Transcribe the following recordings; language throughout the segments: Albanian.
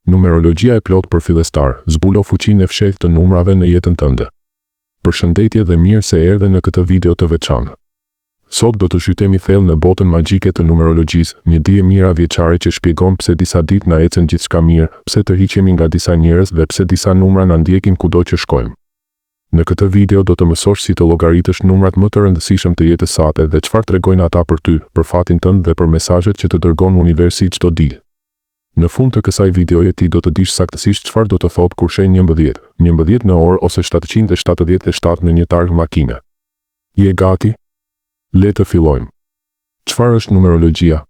Numerologjia e plotë për fillestarë, zbulo fuqinë e fshehtë të numrave në jetën tënde. Përshëndetje dhe mirë se erdhe në këtë video të veçantë. Sot do të zhytemi thellë në botën magjike të numerologjisë, një dije mijëra vjeçare që shpjegon pse disa ditë na ecën gjithçka mirë, pse tërhiqemi nga disa njerëz dhe pse disa numra na ndjekin kudo që shkojmë. Në këtë video do të mësosh si të llogaritësh numrat më të rëndësishëm të jetës sate dhe çfarë tregojnë ata për ty, për fatin tënd dhe për mesazhet që të dërgon universi çdo ditë. Në fund të kësaj videoje ti do të dish saktësisht çfarë do të thotë kur sheh 11, 11 në orë ose 777 në një targë makine. Je gati? Le të fillojmë. Çfarë është numerologjia?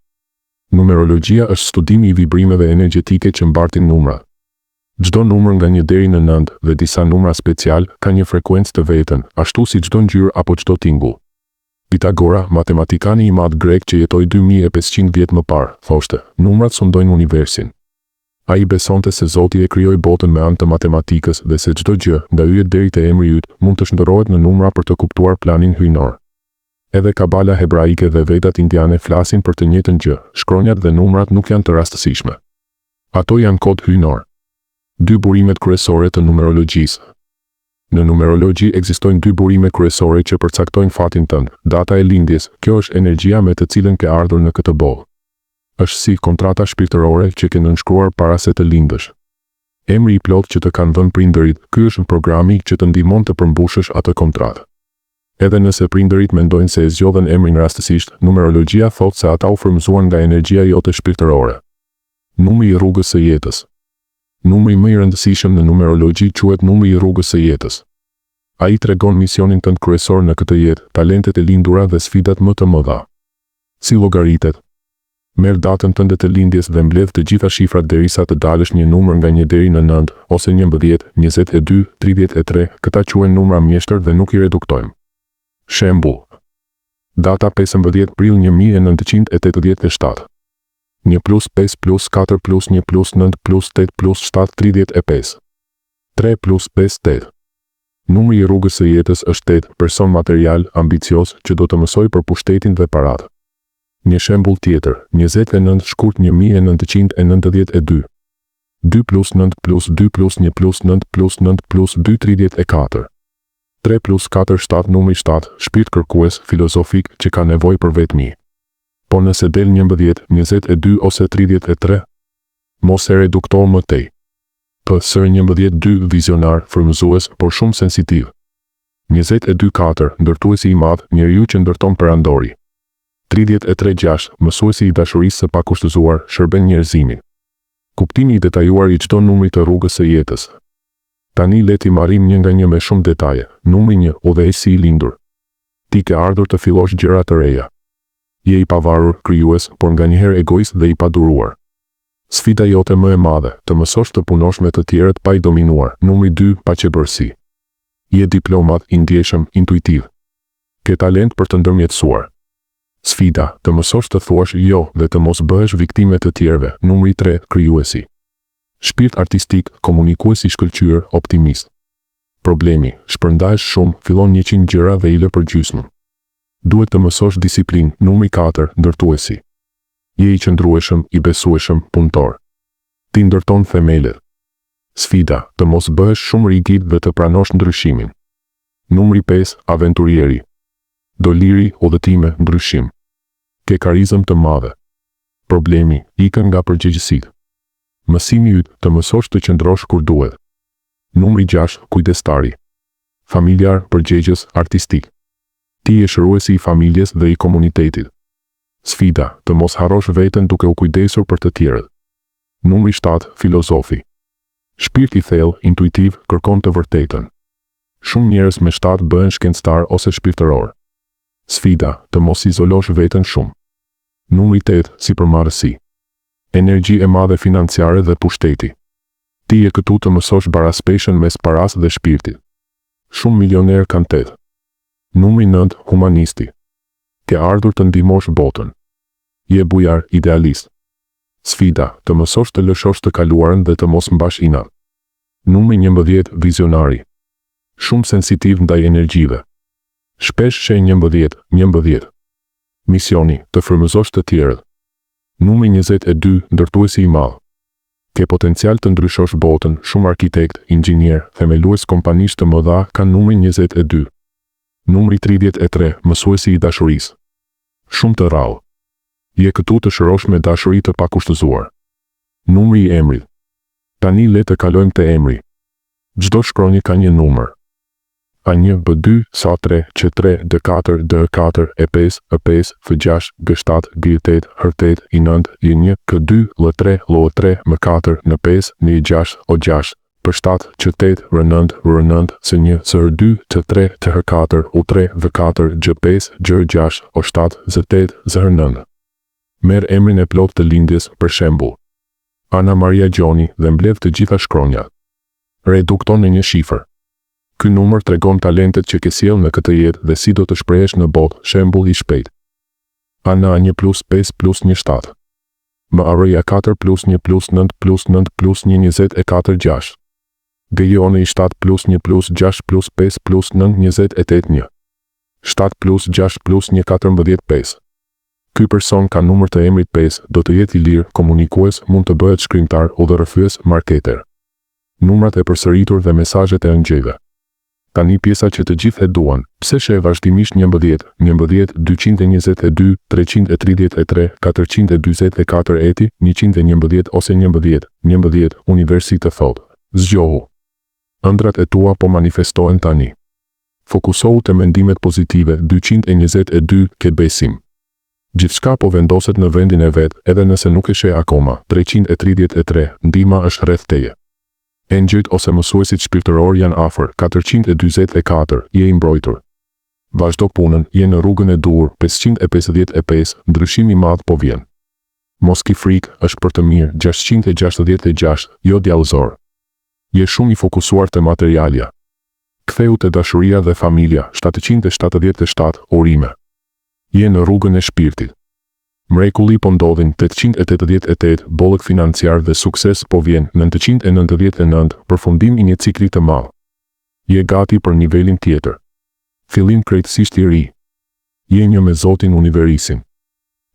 Numerologjia është studimi i vibrimeve energjetike që mbartin numrat. Çdo numër nga një deri në nëntë dhe disa numra specialë ka një frekuencë të vetën, ashtu si çdo ngjyrë apo çdo tingull. Pitagora, matematikani i madh grek që jetoi 2500 vjet më parë, thoshte, Numrat sundojnë universin. Ai besonte se Zoti e krijoi botën me anë të matematikës dhe se çdo gjë, nga yjet deri te emri yt, mund të shndërrohet në numra për të kuptuar planin hyjnor. Edhe Kabala hebraike dhe Vedat indiane flasin për të njëjtën gjë, shkronjat dhe numrat nuk janë të rastësishme. Ato janë kod hyjnor. Dy burimet kryesore të numerologjisë. Në numerologji ekzistojnë dy burime kryesore që përcaktojnë fatin tënd, data e lindjes, kjo është energjia me të cilën ke ardhur në këtë botë. Është si kontrata shpirtërore që ke nënshkruar para se të lindësh. Emri i plotë që të kanë dhënë prindërit, ky është programi që të ndihmon të përmbushësh atë kontratë. Edhe nëse prindërit mendojnë se e zgjodhën emrin rastësisht, numerologjia thotë se ata u frymëzuan nga energjia jote shpirtërore. Numri i rrugës së jetës. Numri më i rëndësishëm në numerologji quhet numri i rrugës së jetës. Ai tregon misionin tënd kryesor në këtë jetë, talentet e lindura dhe sfidat më të mëdha. Si llogaritet? Merr datën tënde të lindjes dhe mbledh të gjitha shifrat derisa të dalësh një numër nga një deri në nëntë, ose 11, 22, 33, këta quhen numra mjeshtër dhe nuk i reduktojmë. Shembull. Data 15 prill 1987. Një plus 5 plus 4 plus 1 plus 9 plus 8 plus 7 35. 3 plus 5 8. Numri i rrugës së jetës është 8, person material, ambicioz, që do të mësojë për pushtetin dhe paratë. Një shembull tjetër, 29 shkurt 1992. 2 plus 9 plus 2 plus 1 plus 9 plus 9 plus 2 34. 3 plus 4 7 Numri 7, shpirt kërkues, filozofik, që ka nevojë për vetmi. Po nëse del 11, 22 ose 33? Mos e redukto më tej. PS 11 2 Vizionar, frymëzues, por shumë sensitiv. 22 4 Ndërtuesi i madh, njeriu që ndërton perandori. 33 6 Mësuesi i dashurisë së pakushtëzuar, shërben njerëzimin. Kuptimi i detajuar i çdo numri të rrugës së jetës. Tani le t'i marrim një nga një me shumë detaje. Numri 1, udhëheqësi i lindur. Ti ke ardhur të fillosh gjëra të reja. Je i pavarur, krijues, por nganjëherë egoist dhe i paduruar. Sfida jote më e madhe, të mësosh të punosh me të tjerët pa i dominuar. Numri 2, paqebërësi. Je diplomat, i ndjeshëm, intuitiv. Ke talent për të ndërmjetësuar. Sfida, të mësosh të thuash jo dhe të mos bëhesh viktimë e të tjerëve. Numri 3, krijuesi. Shpirt artistik, komunikues i shkëlqyer, optimist. Problemi, shpërndahesh shumë, fillon 100 gjëra dhe i lë përgjysmë. Duhet të mësosh disiplinë, numri 4, ndërtuesi. Je i qëndrueshëm, i besueshëm, punëtor. Ti ndërton themelet. Sfida, të mos bëhesh shumë rigid dhe të pranosh ndryshimin. Numri 5, aventurieri. Do liri, udhëtime, ndryshim. Ke karizëm të madhe. Problemi, ikën nga përgjegjësitë. Mësimi yt, të mësosh të qëndrosh kur duhet. Numri 6, kujdestari. Familjar, përgjegjës, artistik. Ti je shëruesi i familjes dhe i komunitetit. Sfida, të mos harrosh veten duke u kujdesur për të tjerët. Numri 7, filozofi. Shpirt i thellë, intuitiv, kërkon të vërtetën. Shumë njerëz me 7 bëhen shkencëtarë ose shpirtërorë. Sfida, të mos izolosh veten shumë. Numri 8, sipërmarrësi. Energji e madhe financiare dhe pushteti. Ti je këtu të mësosh baraspeshën mes parasë dhe shpirtit. Shumë milionerë kanë 8. Numri 9, humanisti. Ke ardhur të ndihmosh botën. Je bujar, idealist. Sfida, të mësosh të lëshosh të kaluarën dhe të mos mbash inat. Numri 11, vizionari. Shumë sensitiv ndaj energjive. Shpesh sheh 11, 11. Misioni, të frymëzosh të tjerët. Numri 22, ndërtuesi i madh. Ke potencial të ndryshosh botën, shumë arkitektë, inxhinierë, themelues kompanish të mëdha kanë numrin 22. Numri 33, mësuesi i dashurisë. Shumë të rrallë. Je këtu të shërosh me dashuri të pakushtëzuar. Numri i emrit. Tani le të kalojmë te emri. Çdo shkronjë ka një numër. A1, B2, S3, C3, D4, D4, E5, E5, F6, G7, G8, H8, I9, I1, K2, L3, L3, M4, N5, N6, O6, P7, C8, R9, R9, S1, SR2, T3, TH4, U3, V4, G5, G6, O7, Z8, ZH9. Merr emrin e plotë të lindjes, për shembull. Ana Maria Gjoni, dhe mbledh të gjitha shkronjat. Redukto në një shifër. Ky numër tregon talentet që ke sjellë në këtë jetë dhe si do të shprehesh në botë, shembull i shpejtë. A N A një plus pesë plus një shtatë. M A R I A katër plus një plus nëntë plus nëntë plus një 24 gjashtë. G J O N I shtatë plus një plus gjashtë plus pesë plus nëntë 28 një. Shtatë plus gjashtë plus një 14 pesë. Ky person ka numër të emrit pesë, do të jetë i lirë, komunikues, mund të bëhet shkrimtar, udhërrëfyes, marketer. Numrat e përsëritur dhe mesazhet e ëngjëjve. Tani pjesa që të gjithë e duan, pse sheh vazhdimisht 11, 11, 222, 333, 444 eti, 111 ose 11, 11, universi të thotë. Zgjohu. Ëndrrat e tua po manifestohen tani. Fokusohu te mendimet pozitive, 222, ke besim. Gjithçka po vendoset në vendin e vet, edhe nëse nuk e sheh akoma, 333, ndihma është rreth teje. Engjëjt ose mësuesit shpirtërorë janë afër, 444, je i mbrojtur. Vazhdo punën, je në rrugën e duhur, 555, ndryshim i madh po vjen. Mos ki frikë, është për të mirë, 666, jo djallëzor. Je shumë i fokusuar te materialja. Kthehu te dashuria dhe familja, 777, urime. Je në rrugën e shpirtit. Mrekulli po ndodhin, 888, bollëk financiar dhe sukses po vjen, 999, përfundim i një cikli të madh. Je gati për nivelin tjetër. Fillim krejtësisht i ri. Je një me Zotin Universin.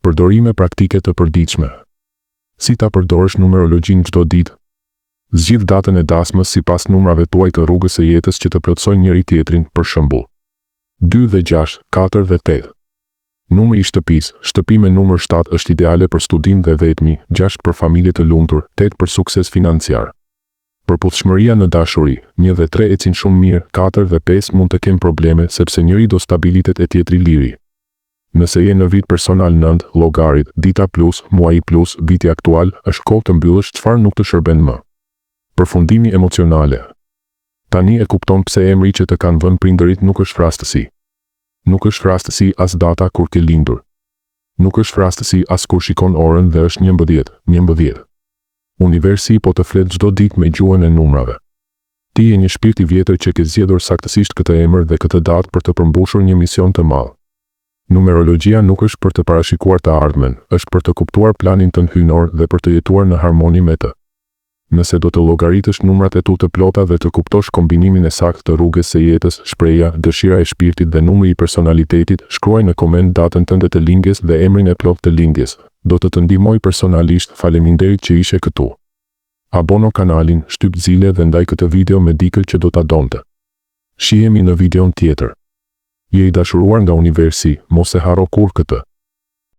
Përdorime praktike të përditshme. Si ta përdorësh numerologjinë çdo ditë? Zgjidh datën e dasmës sipas numrave tuaj të rrugës së jetës që të plotësojnë njëri-tjetrin, për shembull. 2 dhe 6, 4 dhe 8. Numri i shtëpisë, shtëpi me numër 7 është ideale për studim dhe vetmi, 6 për familje të lumtur, 8 për sukses financiar. Përputhshmëria në dashuri, 1 dhe 3 ecin shumë mirë, 4 dhe 5 mund të kenë probleme sepse njëri do stabilitet e tjetri liri. Nëse je në vit personal 9, llogarit, dita plus, muaji plus, viti aktual, është kohë të mbyllësh çfarë nuk të shërben më. Përfundimi emocionale. Tani e kupton pse emri që të kanë vënë prindërit nuk është rastësi. Nuk është rastësi as data kur ke lindur. Nuk është rastësi as kur shikon orën dhe është 11, 11. Universi po të flet çdo ditë me gjuhën e numrave. Ti je një shpirt i vjetër që ke zgjedhur saktësisht këtë emër dhe këtë datë për të përmbushur një mision të madh. Numerologjia nuk është për të parashikuar të ardhmen, është për të kuptuar planin tënd hyjnor dhe për të jetuar në harmoni me të. Nëse do të llogaritësh numrat e tu të plota dhe të kuptosh kombinimin e saktë të rrugës së jetës, shpreha, dëshira e shpirtit dhe numri i personalitetit, shkruaj në koment datën tënde të lindjes dhe emrin e plotë të lindjes. Do të të ndihmoj personalisht, faleminderit që ishe këtu. Abono kanalin, shtyp zile dhe ndaj këtë video me dikë që do ta donte. Shihemi në videon tjetër. Je i dashuruar nga universi, mos e harro kurrë këtë.